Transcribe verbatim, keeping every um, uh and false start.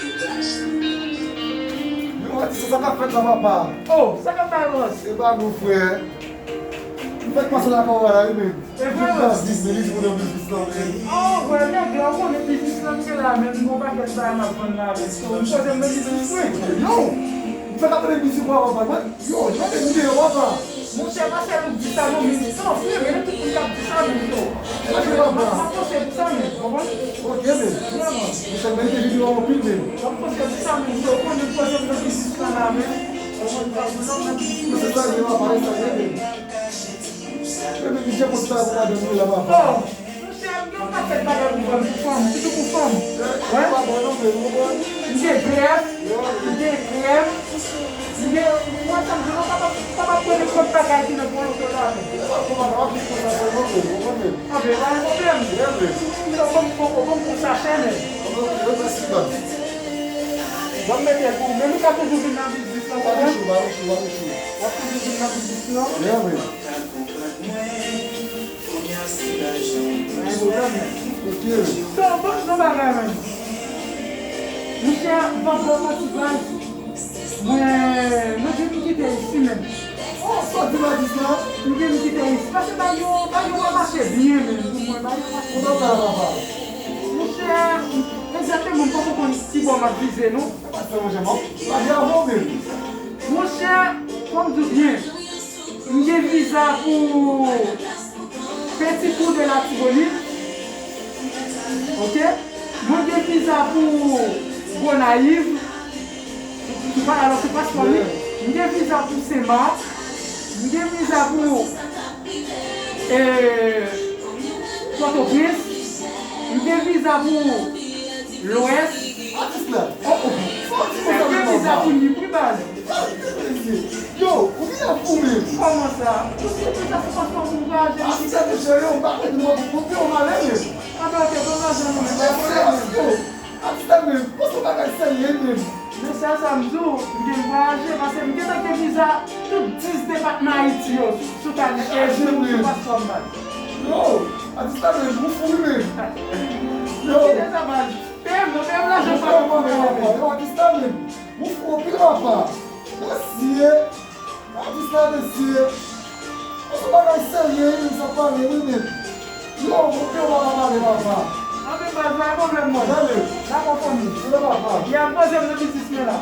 Yo, atis, sa k ap fèt la, papa? Oh, sa k ap bay bòs? Se pa nou, frè. M fèk pase lakay ou la, wi, men. E vre, wi. Baz Disney, li di pou nan biznis lan, men. Oh, frè, nèg la, ou konnen biznis lan, m gen la, men, m gon pakèt bagay m ap vann la, men. So, ou poze m nan biznis, wi. Yo, m fèk ap tande mizik ou a, papa. Yo, mande videyo, papa. Monchè, pa sèl ou k di sa, non, men tanpri, men tout moun k ap di sa, men, yo. Mande, papa. M ap poste pou sa, men, w konprann? Ok, men. Vrèman. Monchè, m renmen videyo a anpil, men. M ap poste pou sa, men, yo, konnen poze m nan biznis lan la, men. Ou konprann, pa pou lòt nan biznis lan. Se sa, men, papa, se sa, men. Men, men, jan konn sa, pou madanm li la, papa. Oh. Monchè, m gen yon pakèt bagay pou vann pou fanm, sitou pou fanm. Wi. M gen grèf, m gen krèm, m gen, ou wè sa m di w, pa p ap pran nenpòt bagay ki nan pwolopwolo la, non. Anben, pa gen pwoblèm. Ou ban m, ou ban m yon sachè, men. Ban m mete l pou ou, men nou ka toujou vin nan biznis lan, w konprann? W ap toujou vin nan biznis lan. So, bon, nou bagay menm. Monchè, m p ap ba w manti, baz. Mwen, mwen gen m kite isi menm. Oh, sa w di m a dis la? M gen m kite isi. Paske bay yo, bay yo pa mache byen menm pou mwen. Bay yo pa mache byen. Monchè, egzakteman, m poko konn ki bò m ap vize, non. Monchè, fò m di w byen. M gen viza pou Petit Trou de Latibonit. Ok? Mwen gen viza pou Gonayiv. Sou pa, alò, sou paspò li. M gen viza pou Senmak. M gen viza pou, eh, Pòtoprens. M gen viza pou Lwès. Atis la. Oh, oh. Sa w di konsa menm, papa? Sa gen viza pou li, wi, baz. Yo, ou vin ap fou menm. Kòman sa? Ou se viza se paspò pou m vwayaje. Atis la, mesye, yo, m pa konn mwen pou konte yon malè menm. Papa, ok, bon, lajan nou menm. Yo, atis la menm, bon, se bagay serye menm. Men sèl sa m di w, m gen vwayaje, paske m gentan gen viza tout dis depatman Ayiti yo sou, sou kal, sou, sou paspò m, baz. Yo, atis la menm, ou fou wi menm. Yo. Kite sa, baz. Peye m non, peye m lajan pa m. Yo, atis la menm. Ou fou anpil, papa. Mesye. Atis la, mesye. Ou se bagay serye wi, sa pale wi menm. Yo, ou peye w pa pale, papa. Anben, baz, pa gen pwoblèm, mwen. Gade. Dakò, fanmi. Se le papa. Y ap poze m nan biznis mwen la.